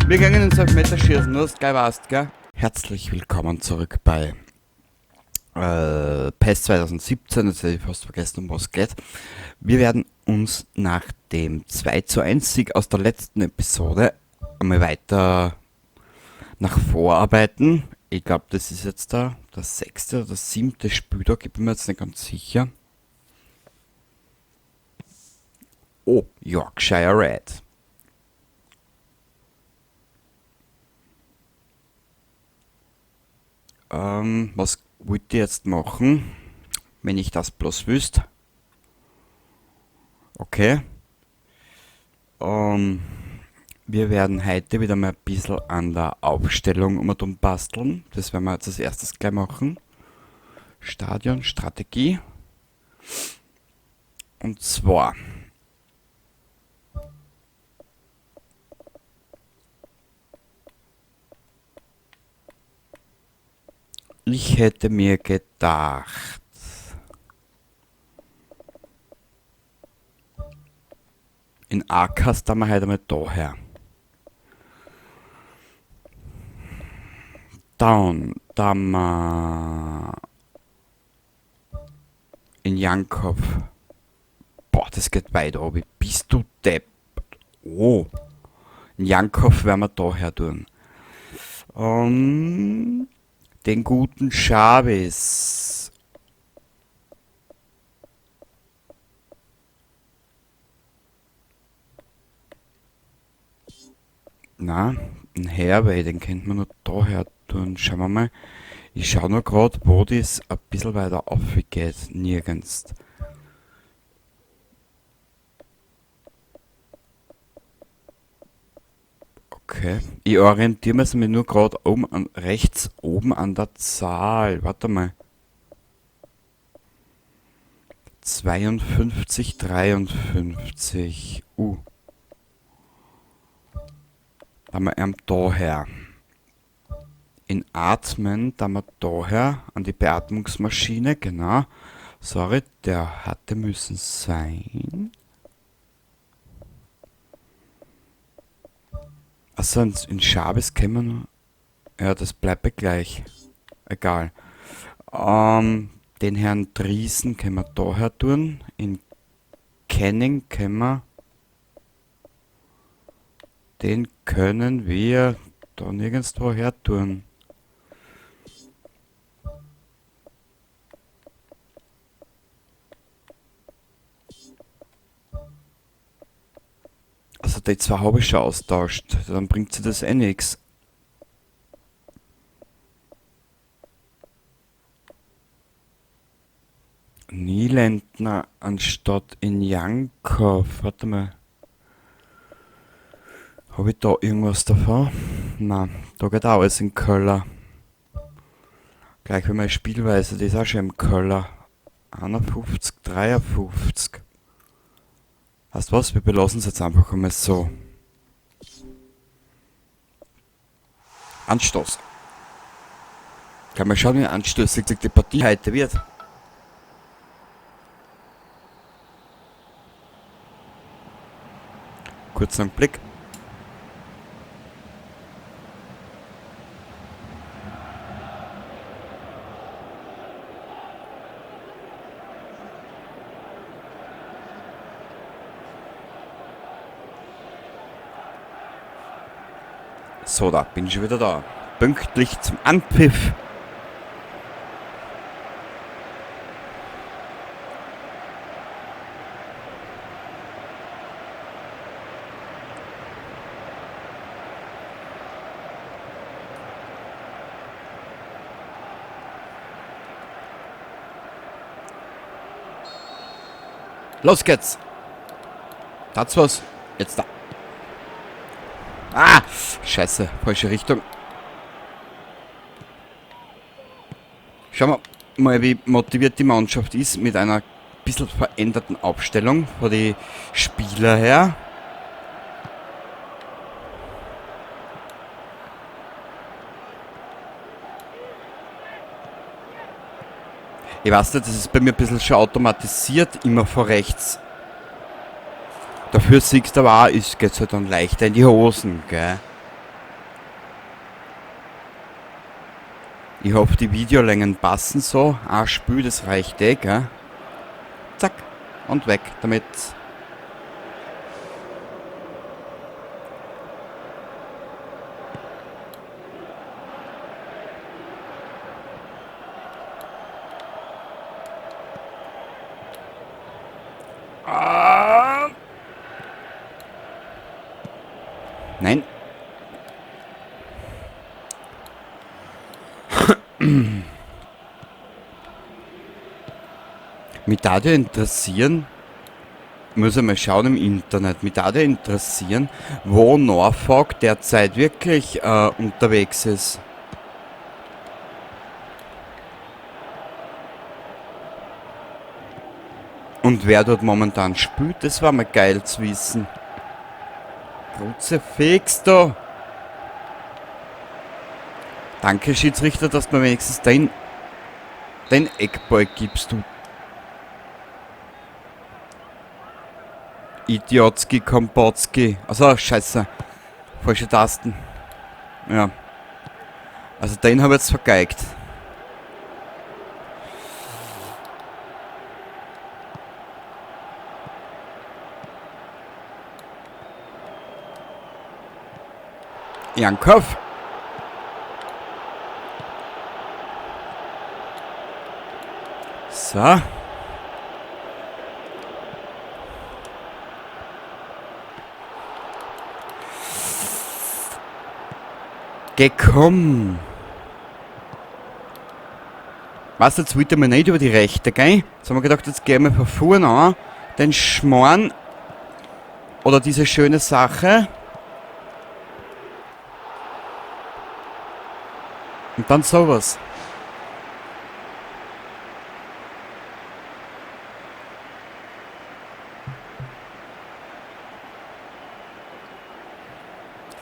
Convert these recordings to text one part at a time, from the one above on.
Wir gehen ins Elfmeterschießen, nur dass du gleich weißt, gell? Herzlich willkommen zurück bei PES 2017, jetzt hätte ich fast vergessen, um was es geht. Wir werden uns nach dem 2:1 Sieg aus der letzten Episode einmal weiter nach vorarbeiten. Ich glaub, das ist jetzt der 6. oder 7. Spieltag, ich bin mir jetzt nicht ganz sicher. Oh, Yorkshire Red. Was wollt ihr jetzt machen, wenn ich das bloß wüsste? Okay. Wir werden heute wieder mal ein bisschen an der Aufstellung um und um basteln. Das werden wir jetzt als erstes gleich machen. Stadion, Strategie. Und zwar ich hätte mir gedacht, in Akas da wir heute mal daher. Dann, da wir in Jankov. Boah, das geht weit runter. Bist du depp? Oh. In Jankov werden wir daher tun. Den guten Chavez. Na, ein Herwey, den kennt man nur daher tun. Schauen wir mal. Ich schau nur grad, wo das ein bisschen weiter aufgeht. Nirgends. Okay. Ich orientiere mich nur grad oben an, rechts oben an der Zahl. Warte mal. 52, 53. Da haben wir ihn daher. In Atmen, da haben wir daher an die Beatmungsmaschine, genau. Sorry, der hatte müssen sein. Achso, in Chavez kennen wir nur. Ja, das bleibt bei gleich. Egal. Den Herrn Driesen können wir daher tun. In Kenning können wir. Den können wir da nirgendwo her tun. Also die zwei habe ich schon austauscht, dann bringt sie das eh nix. Nielendner anstatt in Jankov. Warte mal. Hab ich da irgendwas davon? Nein, da geht auch alles in den Keller. Gleich wie meine Spielweise, die ist auch schon im Keller. 51, 53. Weißt du was? Wir belassen es jetzt einfach einmal so. Anstoß. Kann man schauen, wie anstößig die Partie heute wird. Kurz einen Blick. So, da bin ich schon wieder da. Pünktlich zum Anpfiff. Los geht's. Das war's. Jetzt da. Ah! Scheiße, falsche Richtung. Schauen wir mal, wie motiviert die Mannschaft ist mit einer bisschen veränderten Aufstellung von den Spieler her. Ich weiß nicht, das ist bei mir ein bisschen schon automatisiert, immer von rechts. Dafür siehst du aber auch, es geht halt dann leichter in die Hosen, gell? Ich hoffe, die Videolängen passen so. Ein Spiel, das reicht eh, gell? Zack. Und weg damit. Ah. Nein. Mich würde ja interessieren, muss ich mal schauen im Internet, mich würde ja interessieren, wo Norfolk derzeit wirklich unterwegs ist. Und wer dort momentan spielt, das war mal geil zu wissen. Kruzifix da. Danke, Schiedsrichter, dass du mir wenigstens den Eckball gibst, du Idiotski, Kompotski. Also, scheiße. Falsche Tasten. Ja. Also, den hab ich jetzt vergeigt. Jankov. So. Gekommen. Was, jetzt wollte man nicht über die rechte, gell? Jetzt haben wir gedacht, jetzt gehen wir von vorne an. Den Schmarrn. Oder diese schöne Sache. Und dann sowas.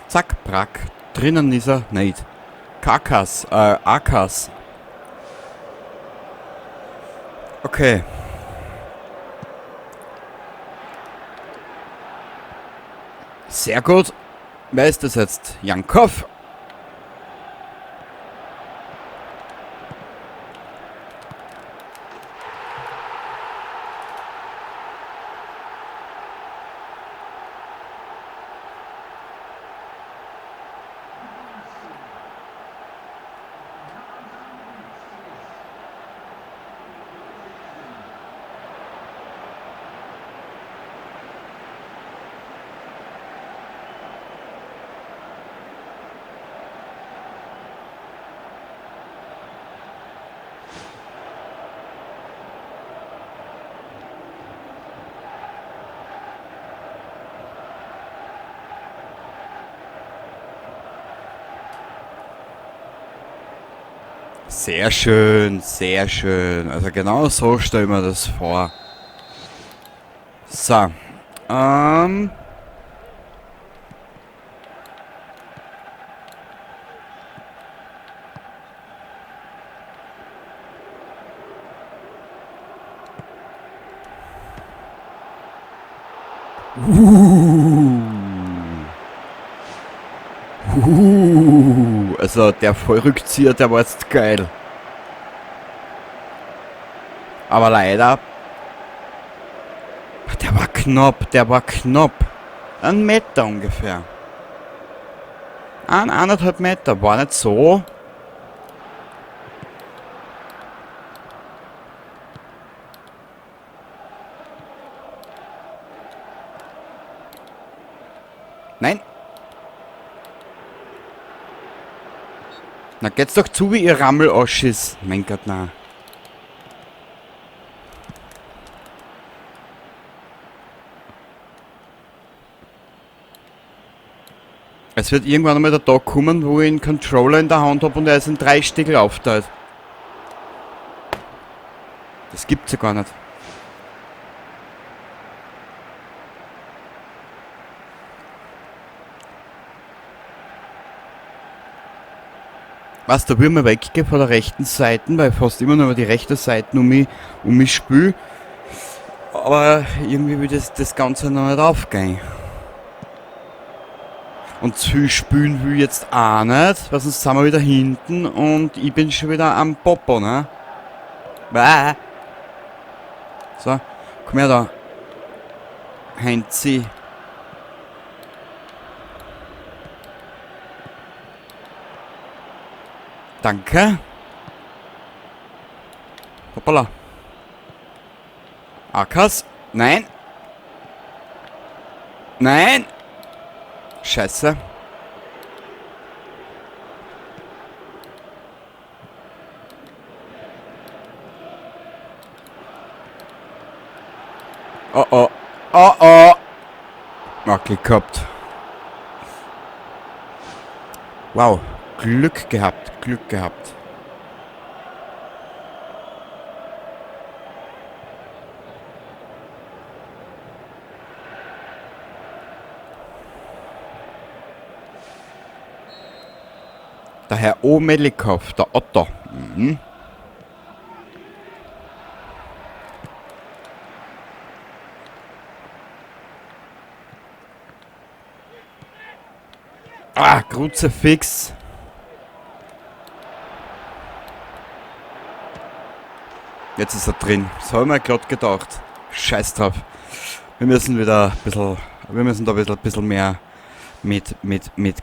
Zack, brack. Drinnen ist er nicht. Kakas, Akas. Okay. Sehr gut. Wer ist das jetzt? Jankov. Sehr schön, sehr schön. Also genau so stellen wir das vor. So. Also der Vollrückzieher, der war jetzt geil. Aber leider... Der war knapp, der war knapp. 1 Meter ungefähr. Ein, anderthalb Meter, war nicht so. Nein. Na, geht's doch zu, wie ihr Rammeloschis. Mein Gott, na. Es wird irgendwann einmal der Tag kommen, wo ich einen Controller in der Hand hab und er ist in 3 Stickel aufteilt. Das gibt's ja gar nicht. Was, da würden wir weggehen von der rechten Seite, weil ich fast immer nur über die rechte Seite um mich spül. Aber irgendwie will das Ganze noch nicht aufgehen. Und zu viel spielen will ich jetzt auch nicht, weil sonst sind wir wieder hinten und ich bin schon wieder am Popo, ne? Bäh. So, komm her da. Heinzi. Danke. Hoppala. Akas. Nein. Nein. Scheiße. Oh oh. Oh oh. Okay, gehabt. Wow. Glück gehabt. Glück gehabt. Der Herr O. Melikov, der Otto. Mhm. Ah, Kruzifix. Jetzt ist er drin. Das habe ich mir gerade gedacht. Scheiß drauf. Wir müssen wieder ein bisschen, wir müssen da ein bisschen mehr mit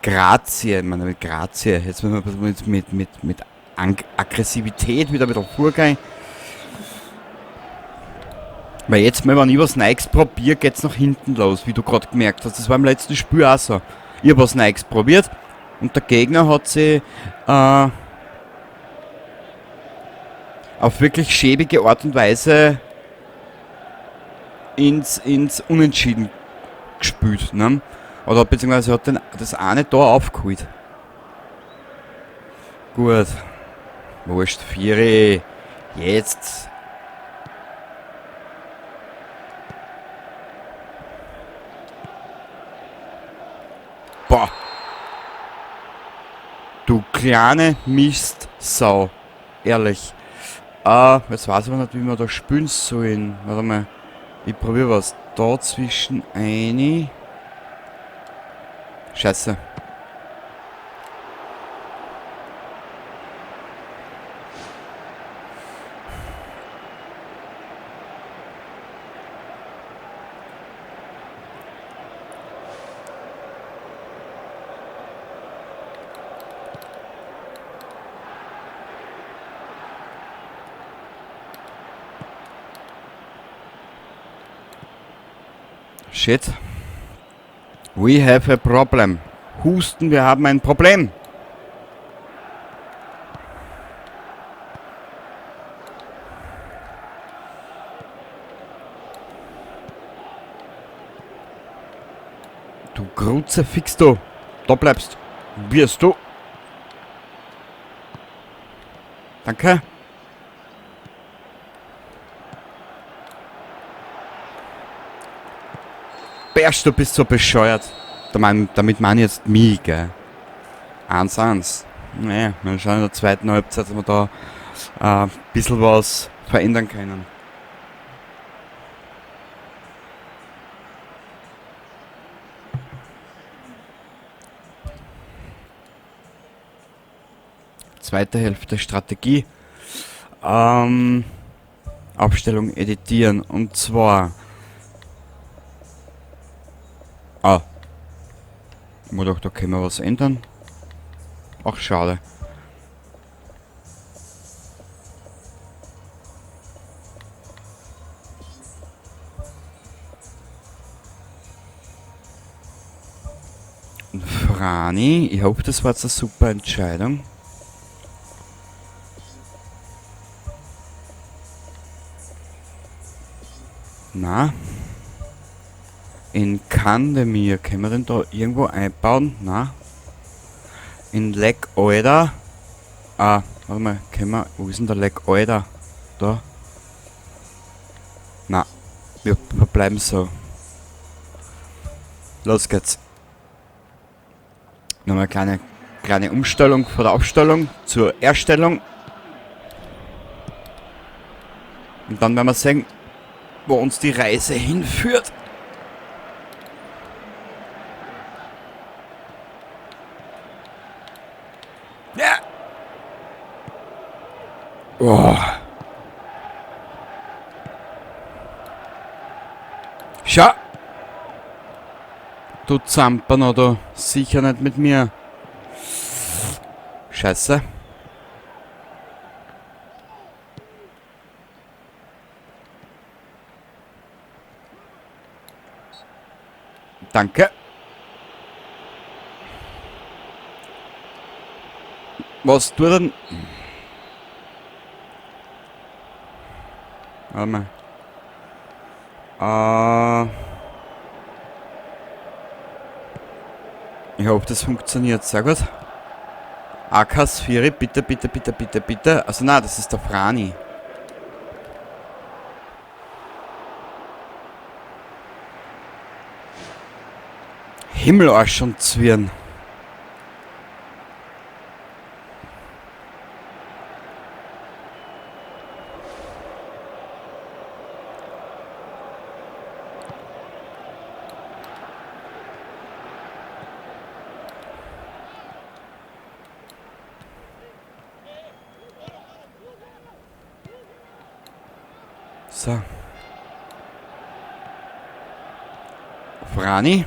Grazie, ich meine, mit Grazie. Jetzt müssen wir ein bisschen mit Aggressivität wieder ein bisschen vorgehen. Weil jetzt mal, wenn ich was Neues probiere, geht's nach hinten los, wie du gerade gemerkt hast. Das war im letzten Spiel auch so. Ich hab was Neues probiert und der Gegner hat sich auf wirklich schäbige Art und Weise ins Unentschieden gespielt, ne? Oder beziehungsweise hat das eine Tor aufgeholt. Gut. Wurscht, Vieri. Jetzt. Boah. Du kleine Mistsau. Ehrlich. Jetzt weiß ich aber nicht, wie wir da spielen sollen. Warte mal. Ich probier was. Da zwischen eine. Scheiße. Shit. We have a problem. Husten, wir haben ein Problem. Du Kruzifix, du. Da bleibst. Wirst du. Danke. Bersch, du bist so bescheuert. Damit meine ich jetzt mich, gell? 1-1. Naja, wir schauen in der zweiten Halbzeit, ob wir da ein bisschen was verändern können. Zweite Hälfte Strategie. Aufstellung editieren. Und zwar... Ah. Ich muss doch, da können wir was ändern. Ach, schade. Und Frani, ich hoffe, das war jetzt eine super Entscheidung. Na? In Kandemir, können wir den da irgendwo einbauen? Na? In Leck Alter. Ah, warte mal, können wir. Wo ist denn der Leck Alter? Da. Na, wir verbleiben so. Los geht's. Nochmal eine kleine Umstellung von der Aufstellung zur Erstellung. Und dann werden wir sehen, wo uns die Reise hinführt. Ja. Oh. Schau. Du Zampano, du. Sicher nicht mit mir. Scheiße. Danke. Was tut denn? Warte mal. Ich hoffe, das funktioniert. Sehr gut. Akas Firi, bitte, bitte, bitte, bitte, bitte. Also nein, das ist der Frani. Himmelarsch und Zwirn. So. Frani.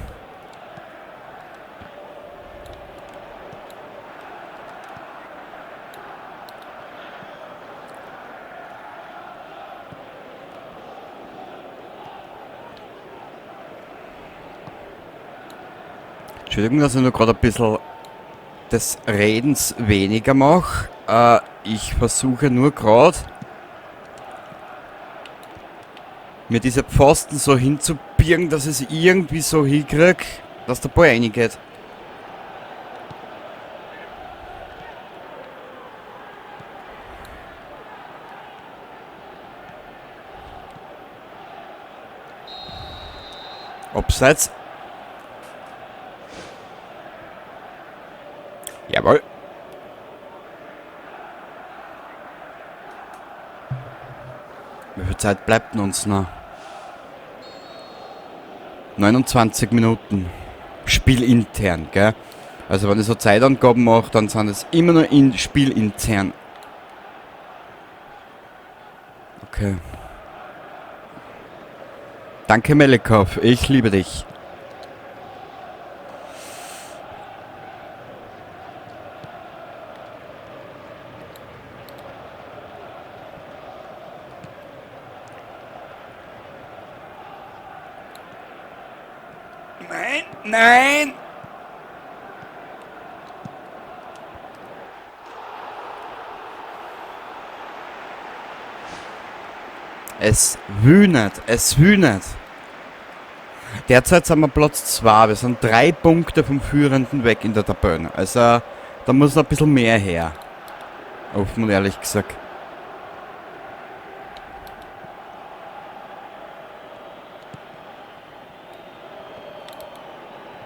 Entschuldigung, dass ich nur gerade ein bisschen des Redens weniger mache. Ich versuche nur gerade, mir diese Pfosten so hinzubirgen, dass ich es irgendwie so hinkrieg, dass der Ball reingeht. Abseits. Jawohl. Wie viel Zeit bleibt denn uns noch? 29 Minuten. Spielintern, gell? Also wenn ich so Zeitangaben mache, dann sind es immer nur in spielintern. Okay. Danke, Melikov. Ich liebe dich. Nein, nein! Es wühnet, es wühnet. Derzeit sind wir Platz 2. Wir sind 3 Punkte vom Führenden weg in der Tabelle. Also, da muss noch ein bisschen mehr her. Offen und ehrlich gesagt.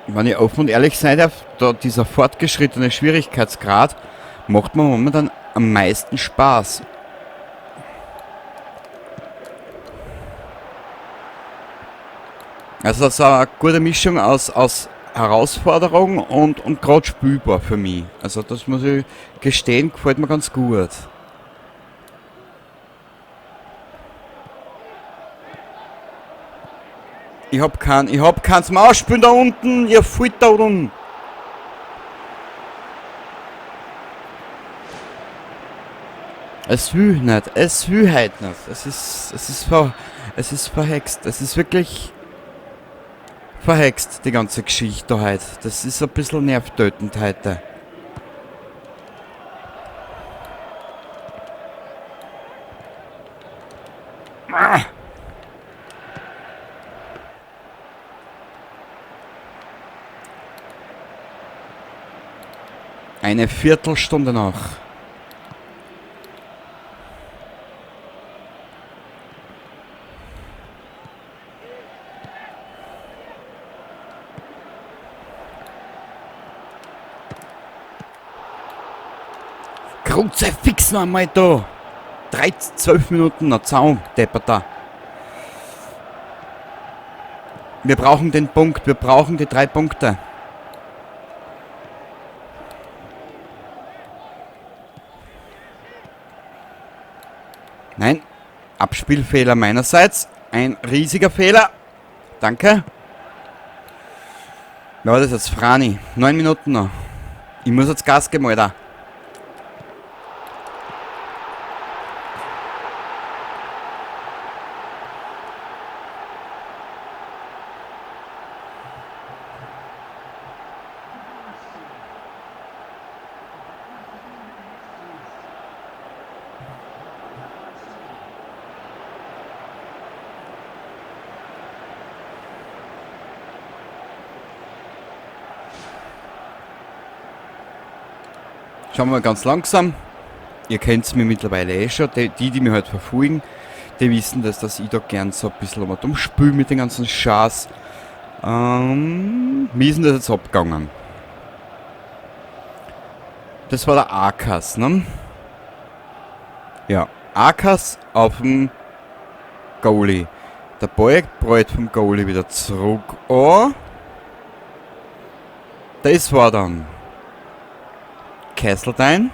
Wenn ich offen und ehrlich sein darf, da dieser fortgeschrittene Schwierigkeitsgrad macht mir momentan am meisten Spaß. Also das ist eine gute Mischung aus Herausforderung und grad spielbar für mich. Also das muss ich gestehen, gefällt mir ganz gut. Ich hab keinen zum Ausspülen da unten, ihr Volltrotteln. Es will nicht, es will halt nicht. Es ist verhext. Es ist wirklich verhext, die ganze Geschichte heute. Das ist ein bisschen nervtötend heute. Ah. Eine Viertelstunde noch. Kruzifix noch einmal da. 13, 12 Minuten noch Zaun, deppert da. Wir brauchen den Punkt. Wir brauchen die 3 Punkte. Nein. Abspielfehler meinerseits. Ein riesiger Fehler. Danke. Wer war das jetzt? Frani. 9 Minuten noch. Ich muss jetzt Gas geben, Alter. Schauen wir mal ganz langsam. Ihr kennt's mir mittlerweile eh schon. Die mich halt verfolgen, die wissen, dass ich da gern so ein bisschen mal dumm spül mit den ganzen Scheiß. Wie ist denn das jetzt abgegangen? Das war der Akas, ne? Ja, Akas auf dem Goalie. Der Ball prallt vom Goalie wieder zurück. Oh. Das war dann Castledine.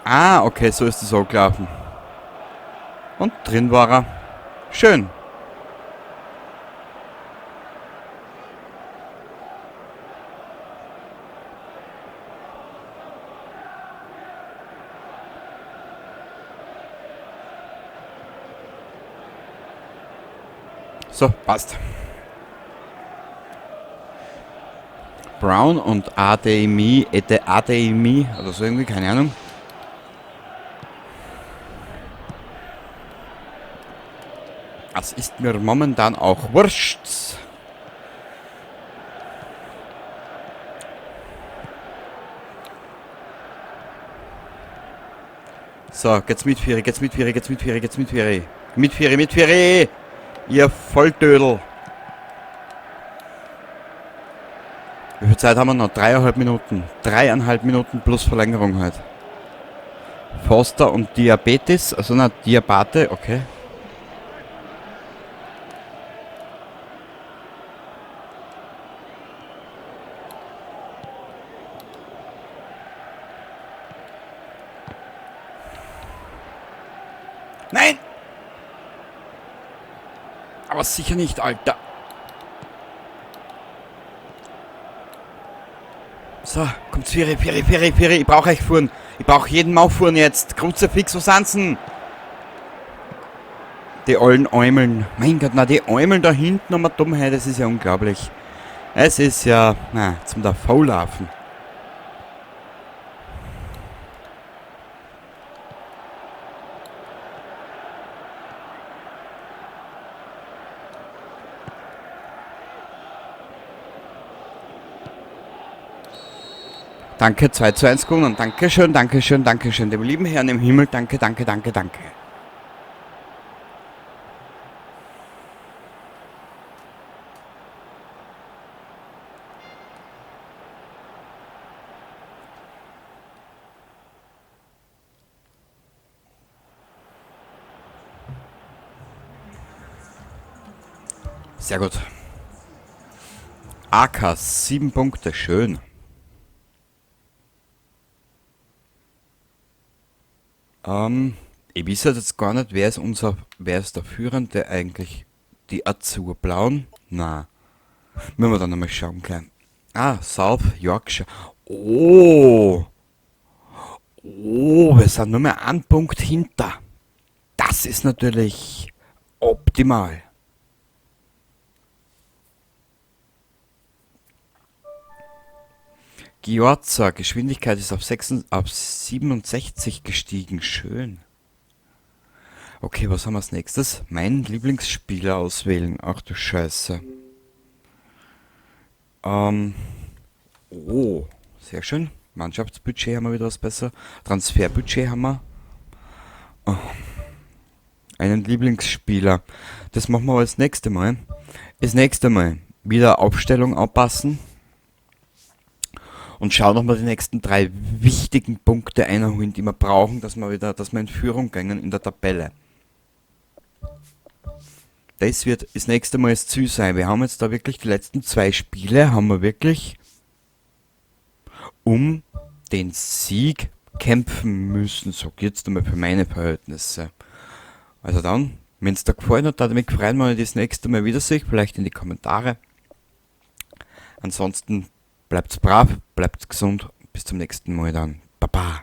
Ah, okay, so ist es auch gelaufen. Und drin war er. Schön. So, passt. Brown und Ademi, Ete Ademi oder so irgendwie, keine Ahnung. Das ist mir momentan auch wurscht. So, geht's mit Vieri, geht's mit Vieri, geht's mit Vieri, geht's mit Vieri. Mit Vieri, mit Vieri! Ihr Volltödel! Wie viel Zeit haben wir noch? 3,5 Minuten. 3,5 Minuten plus Verlängerung halt. Foster und Diabetes, also na, Diabate, okay. Nein! Aber sicher nicht, Alter. So, kommt Vieri, Vieri, Vieri, Vieri. Ich brauch euch Fuhren. Ich brauch jeden Maufuhren jetzt. Kruzifix, wo sind sie? Die allen Äumeln. Mein Gott, na, die Äumeln da hinten um die Dummheit, das ist ja unglaublich. Es ist ja, na, zum Davonlaufen. Danke, 2:1 gewonnen. Dankeschön, Dankeschön, Dankeschön. Dem lieben Herrn im Himmel, danke, danke, danke, danke. Sehr gut. AK, 7 Punkte, schön. Ich weiß jetzt gar nicht, wer ist der Führende eigentlich? Die Azurblauen? Na, müssen wir dann nochmal schauen können. Ah, South Yorkshire. Oh! Oh, wir sind nur mehr einen Punkt hinter. Das ist natürlich optimal. Giorza, Geschwindigkeit ist auf 67 gestiegen. Schön. Okay, was haben wir als nächstes? Meinen Lieblingsspieler auswählen. Ach du Scheiße. Oh, sehr schön. Mannschaftsbudget haben wir wieder was besser. Transferbudget haben wir. Oh. Einen Lieblingsspieler. Das machen wir aber das nächste Mal. Das nächste Mal wieder Aufstellung anpassen. Und schauen, ob wir die nächsten drei wichtigen Punkte einholen, die wir brauchen, dass wir in Führung gehen in der Tabelle. Das wird das nächste Mal das Ziel sein. Wir haben jetzt da wirklich die letzten zwei Spiele, haben wir wirklich um den Sieg kämpfen müssen, sag ich jetzt einmal, für meine Verhältnisse. Also dann, wenn es dir gefallen hat, würde ich mich freuen, wenn ich das nächste Mal wieder sehe, vielleicht in die Kommentare. Ansonsten bleibt's brav, bleibt gesund, bis zum nächsten Mal dann. Baba.